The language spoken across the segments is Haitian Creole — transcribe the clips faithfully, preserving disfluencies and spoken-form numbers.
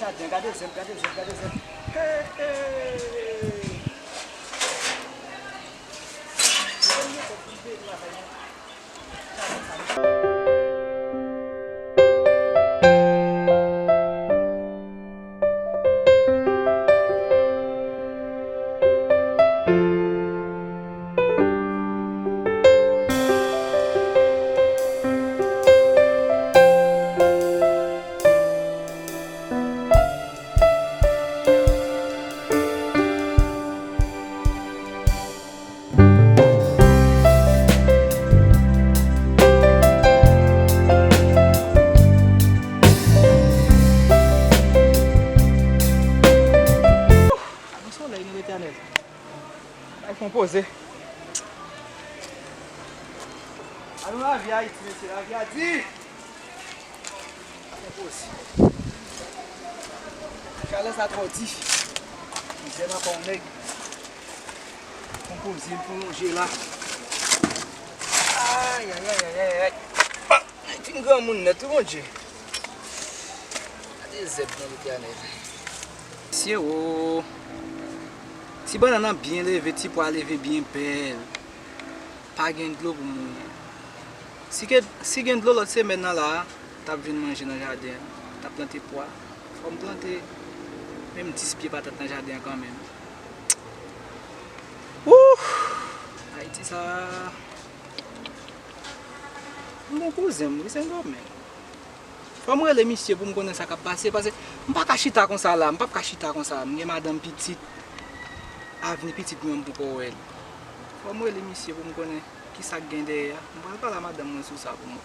Gade, gade zèb, gade zèb, gade zèb. Hey, hey. Bon solèy nou, Letènèl. Bay fon poze. Alon lavi Ayiti, mesye, lavi a di. Fon poze. Chalè sa twò di. Mizè nan pa yon nèg. Fon poze, m fon lonje la. Ay, ay, ay, ay, ay, ay. Ay, fin granmoun nèt wi, Bondye. Gade zèb nan, Letènèl. Mesye o. Ti bannann nan byen leve, ti pwa leve byen bèl. Pa gen dlo pou moun. Si ke, si gen dlo lòt semèn nan la, t ap jwenn manje nan jaden an. T ap plante pwa. Fò m plante menm dis pye patat nan jaden an kanmenm. Wouh! Ayiti sa. M gon kouzen m wi, Sendomeng. Fò m rele misye pou m konnen sa k ap pase, paske m pa ka chita konsa la, m p ap ka chita konsa. M gen madanm, pitit, avni pitit mwen m poko wè l. Fò m rele misye pou m konnen ki sa k gen dèyè a. M pral pale a madanm mwen sou sa pou m wè.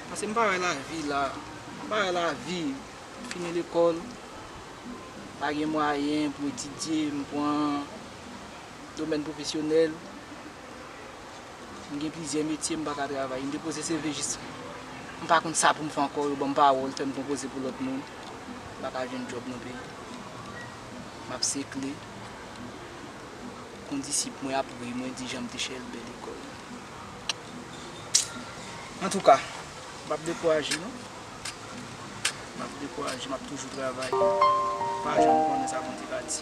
Paske m pa wè lavi la, m pa wè lavi. M fini lekòl, pa gen mwayen pou etidye, m pran domèn pwofesyonèl. M gen plizyè metye, m pa ka travay. M depoze C V jis. M pa konn sa pou m fè ankò, yo ban m pawòl, fè m konpoze pou lòt moun. M pa ka jwenn djòb nan peyi. M ap sekle. Kondisip mwen ap ri mwen di jan m te chèlbè lekòl. Antouka, m p ap dekouraje non. M ap dekouraje, m ap toujou travay. Pa janm konnen sa Bondye ka di.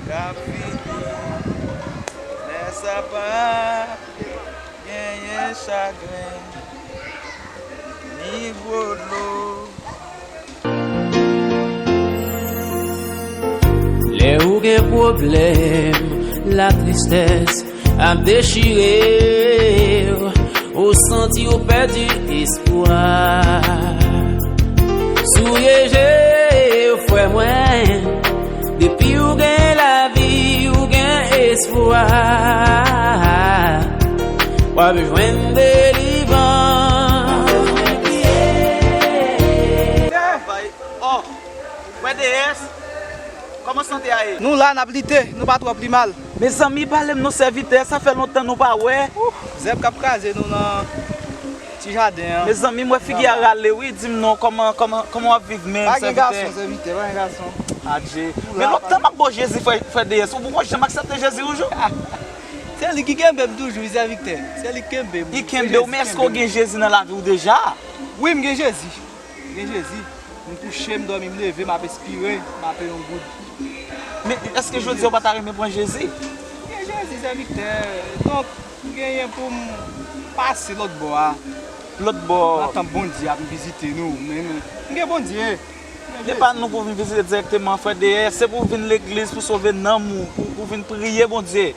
Ka fini, lè sa pa genyen chagren, ni gwo dlo. Lè ou gen pwoblèm, latristès ap dechire w, ou santi ou pèdi espwa. Souye je w, frè mwen, depi ou gen lavi, ou gen espwa. W ap jwenn delivrans. Bay, oh, Frè D S, kòman sante a ye? Nou la, n ap lite, nou pa twò pi mal. Mezanmi, pale m non, sèvitè, sa fè lontan nou pa wè. Ouh, zèb k ap kraze nou nan ti jaden an. Mezanmi, m wè figi a rale wi, di m non, kòman, kòman, kòman w ap viv menm, sèvitè? Pa gen gason, sèvitè, pa gen gason. Adje. Men lontan m ap ba w Jezi, frè, frè D S, ou poko janm aksepte Jezi toujou? Se li ki kenbe m toujou, wi, sèvitè. Se li ki kenbe m. Li kenbe w, men èske w gen Jezi nan lavi w deja? Wi, m gen Jezi. M gen Jezi. M kouche, m dòmi, m leve, m ap espire, m ape yon goud. Men èske jodi a w pa ta renmen pran Jezi? M gen Jezi, sèvitè. Donk, m genyen pou m pase lòt bò a. Lòt bò. Nan tanp Bondye ap vizite nou. Men nou, m gen Bondye. M gen Jezi. Se pa nou pou vin vizite dirèkteman, frè D S. Se pou w vin legliz, pou sove nanm ou, pou, pou vin priye Bondye.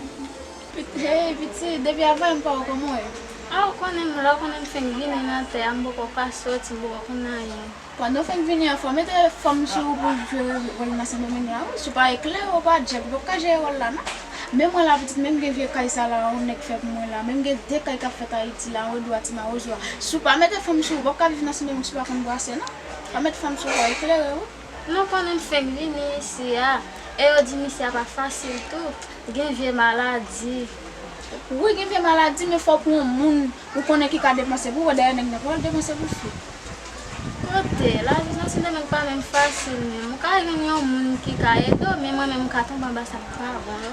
Pit-, hey, pitit, depi avan m pa wè w, kòman w ye? A, ou konnen m la, ou konnen m fenk vini nan tè a, m poko ka sòti, m poko konn anyen. Pandan w fenk vini an, fò w mete fanm sou ou pou w jwe wòl nan Sendomeng la, wi. Si w pa eklere, w pa djèb, ou p ap ka jere wòl la, non. Men mwen la, pitit, menm gen vye kay sa la, yon nèg fè pou mwen la. Menm gen de kay k ap fèt Ayiti la, Rodwa, Timawozo a. Si w pa mete fanm sou ou, w p ap ka viv nan Sendomeng si w pa konn brase, non. Pa mete fanm sou ou, eklere, wi. Nou konnen m fenk vini isi a, e yo di misye a pa fasil tou, gen vye maladi. Wi, gen vye maladi, men fòk yon moun ou konnen ki ka depanse pou ou, dèyè nèg nan pa pral depanse pou fi. Kote, lavi nan Sendomeng pa menm fasil menm. Ou ka jwenn yon moun ki ka ede w, men mwen menm m ka tonbe anba sa k pa bon yo.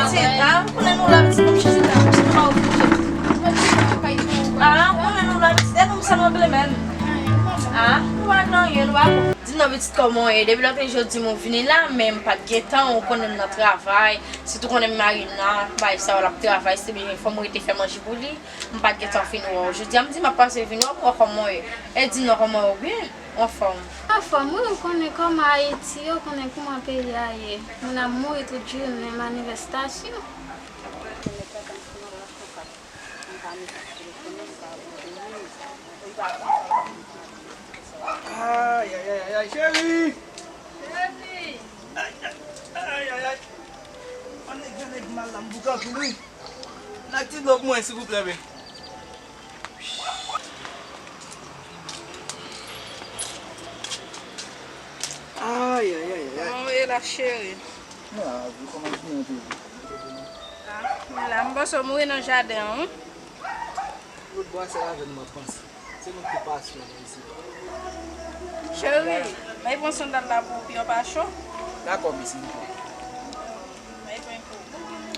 pitit, a, ou konnen nou la pitit, nou chèche la pitit, nou pa oblije. A, ou konnen nou la pitit, e nou sa nou regle menm. A, nou pa nan anyen, nou pa bon. Di non pitit kòman w ye, depi lòt jou di m ou vini la, men m pa t gen tan, ou konnen m nan travay, sitou konnen m mari m nan, bay sa w l ap travay, se byen fò m rete fè manje pou li, m pa t gen tan fin wè w. Jodi a m di m ap pase vin wè w pou wè kòman w ye. E di non kòman w ye, ou byen? Anfòm. Anfòm, wi, ou konnen kòman Ayiti, ou konnen kòman peyi a ye. Moun ap mouri tout jounen, manifestasyon. Ay, ay, ay, ay, ay, cheri! Ay, ay, ay, ay. An nèg, an nèg mal la, m bouke anpil, wi. N ak ti dlo pou mwen, silvouplè, bebe. Ay, ay, ay, ay, ay. Kòman w ye la, cheri? Mwen la, wi, kòman jounen an te ye? Ah, mwen la, m panse w mouri nan jaden an, wi. Lòt bò a, se avè l m ap panse. Se nou ki pasyon nan isit. Cheri, bay pran sandal la pou w, pye w pa cho? Dakò, bebe, silvouplè. Bay pran pou w.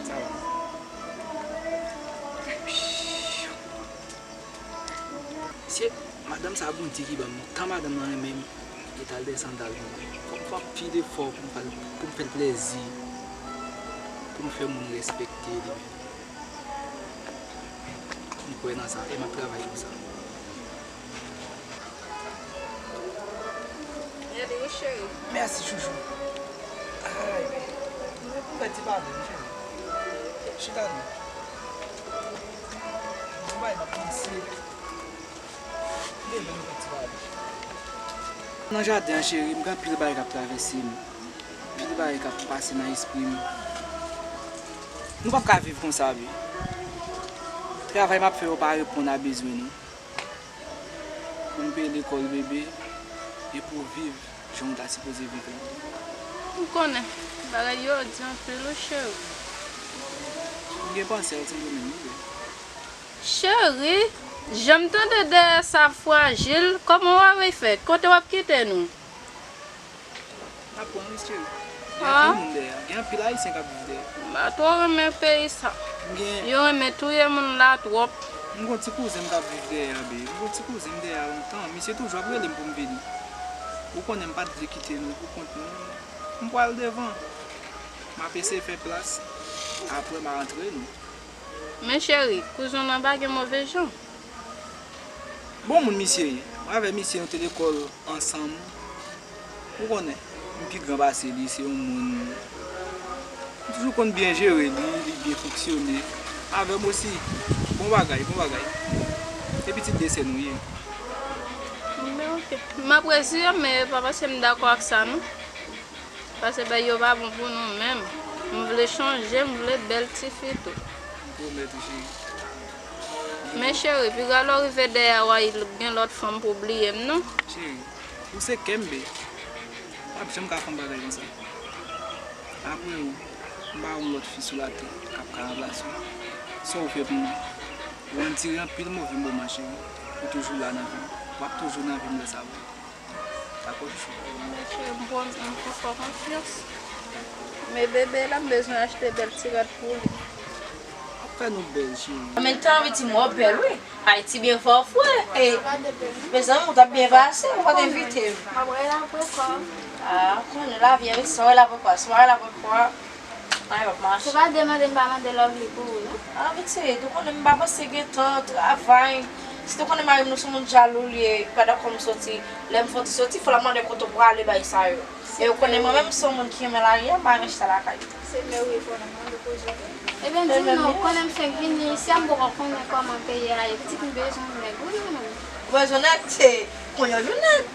Sa va. Mesye, madanm sa a Bondye ki ban m. Tan madanm nan renmen m, li t al dèsann t al jwenn mwen. Fò m fè anpil efò pou m fè l, pou m fè l plèzi, pou m fè moun respekte li menm. M kwè nan sa, e m ap travay pou sa. Mèsi, wi, cheri. Mèsi, chouchou. Ay, mwen pou fè ti pale, wi, cheri. Chita non. Yon bagay m ap panse. Vin, vin, nou fè ti pale. Nan jaden an, cheri, m gen anpil bagay k ap travèse m. Anpil bagay k ap pase nan espri m. Nou p ap ka viv konsa, bebe. Travay m ap fè yo pa reponn a bezwen nou. Pou m peye lekòl bebe, e pou w viv jan w ta sipoze viv la. M konnen, bagay yo di anpil wi, cheri. M gen panse a w sanble menm wi, bebe. Cheri, jan m tande dèyè sa frajil, kòman w a rey fè? Kote w ap kite nou? N ap pran risk, cheri. Gen anpil moun dèyè a. Gen anpil Ayisyen k ap viv dèyè. M pa twò renmen peyi sa. M gen Yo renmen touye moun la twòp. M gon ti kouzen m k ap viv dèyè a, bebe. M gon ti kouzen m dèyè a lontan. Misye toujou ap rele m pou m vini. Ou konnen m pa t vle kite nou pou kont nou. M pral devan. M ap eseye fè plas. Apre m a antre nou. Men cheri, kouzen w lan pa gen move jan. Bon moun misye ye. Mwen avè misye nou te lekòl ansanm. Ou konnen, m pi gran pase li, se yon moun. M toujou konn byen jere li, li byen fonksyone. Avè m osi. Bon bagay, bon bagay. Se pitit de sè nou ye. Men oke. M apresye, men pa paske m dakò ak sa non. Paske bay yo pa bon pou nou menm. M vle chanje, m vle bèl tifi tou. M pwomèt ou, cheri. Men cheri, piga lè w rive dèyè a w a gen lòt fanm pou w bliye m non. Cheri, ou se kè m, bebe. M p ap janm ka fè yon bagay konsa. Apre ou, m pa wè yon lòt fi sou latè k ap ka ranplase w. Sa w fè pou mwen, ou endire anpil move moman, cheri. Ou toujou la nan vi m. W ap toujou nan vi m lè sa vre. Dakò, chouchou? Mesye, m pran, m pran fò konfyans. Men bebe la, m bezwen achte bèl ti rad pou li. W ap fè nou bèl, cheri. An menm tan, anvi di m wè w bèl, wi. Ayiti byen fè w fre. E, mezanmi, ou t ap byen pase, ou pa t envite m. M ap wè la prekò. A, konnen lavi a, wi, sa w wè la prekò, sa w wè la prekò. Ay, w ap mache. Se pa demande m pa mande Lovely pou ou non. A, pitit, ou konnen m pa panse gen tan, travay. Si te konnen mari m nou se moun jalou li ye, pa dakò m soti. Lè m fò ti soti, fò l ap mande kote w prale, bagay sa yo. E ou konnen mwen menm se yon moun ki renmen lari a, m pa renmen chita lakay. Se mèwri fò nan mande koze. Ebyen di m non, ou konnen m fenk vini isi a, m poko konnen kòman peyi a ye. Pitit m bezwen nèg wi mwen menm. Ou bezwen nèg, se kounye w vin nèg.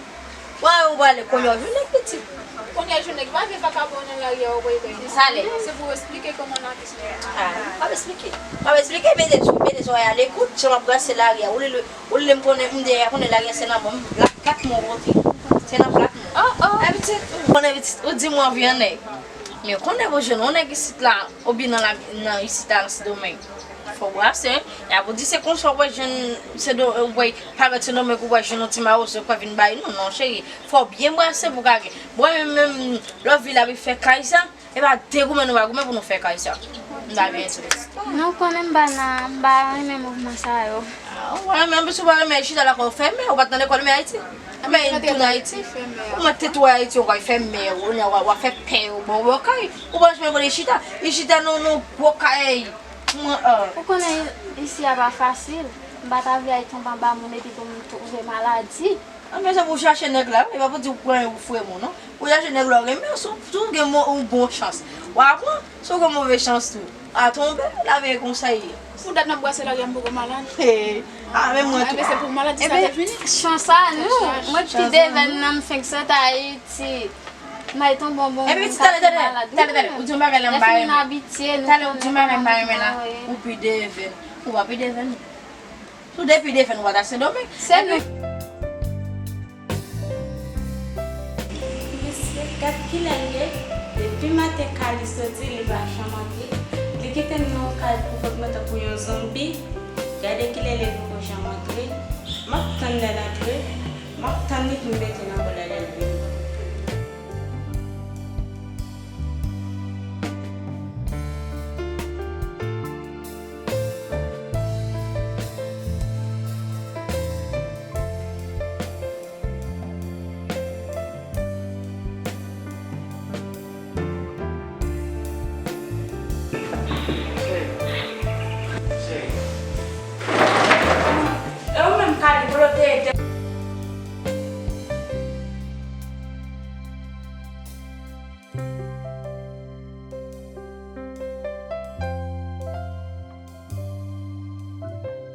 Wè ou prale kounye w vin nèg pitit. Kounye w vin nèg, pa vye vakabon nan lari a ou prale bay. Sa lè. Se pou w esplike kòman lavi se. A, m p ap esplike. M p ap esplike, mete sou, mete sou a lekout, jan m ap brase lari a. Ou li Ou li m konnen m dèyè konnen lari a se nan men m, plat mwen w pote. Se nan plat mwen. Oh oh. Epi ti, konnen pitit, ou di m w anvi yon nèg. Men konnen pou jwenn yon nèg isit la, oubyen nan la, nan isit la nan Sendomeng. Fò w brase, wi. E ap ou di se konsa w pral jwenn, se do, w pral parèt Sendomeng ou pral jwenn yon ti mawozo k pral vin bay nou. Non cheri, fò w byen brase pou w ka gen. Bon, menm, menm, lòt vil ap fè kay sa. E pa de goumen nou va goumen pou nou fè kay sa. M ta byen très. Non, ou konnen m pa nan, m pa renmen mouvman sa yo. A, ou pa renmen, anplis ou pa renmen chita lakay ou fèmen, ou pa t nan lekòl, men Ayiti. Ebyen, tounen Ayiti. Ou mèt te tou Ayiti, ou kay fèmen, ou nan, w ap fè pen, ou bon, ou kay. Ou pa janm konnen chita. Li chita nan, nan gwo kay. Mwen, a. Ou konnen isi a pa fasil. M pa ta vle al tonbe anba moun epi pou m twouve maladi. Anben se pou w chache nèg la, wi, e pa pou di w pran yon frè moun, non. Pou w chache nèg la w renmen, si w, si w gen yon bon chans. W a pran, si w gen move chans tou, w a tonbe, lavi e konsa l ye. Pou dat m ap brase lari a m poko malad. He, a, men mwen tou. Enben se pou maladi sa te vini. Chans a nou, mwen pi devèn nan m fenk sot Ayiti. M al tonbe yon bon moun, m ka pi malad. Epi talè, talè, talè, ou di yon bagay la m pa renmen. Talè ou di yon bagay m pa renmen la, ou pi devèn. Ou pa pi devèn. Tou depi defen nou pa ta Sendomeng. Se nou. Mesye, gad kilè l ye. Depi maten Kali soti, li pa janm antre. Li kite m nan yon kay pou fòk mwen tankou yon zonbi. Gade kilè l ye, li poko janm antre. M ap tann lè l antre. M ap tann li pou m mete nan kòlè lè l vini.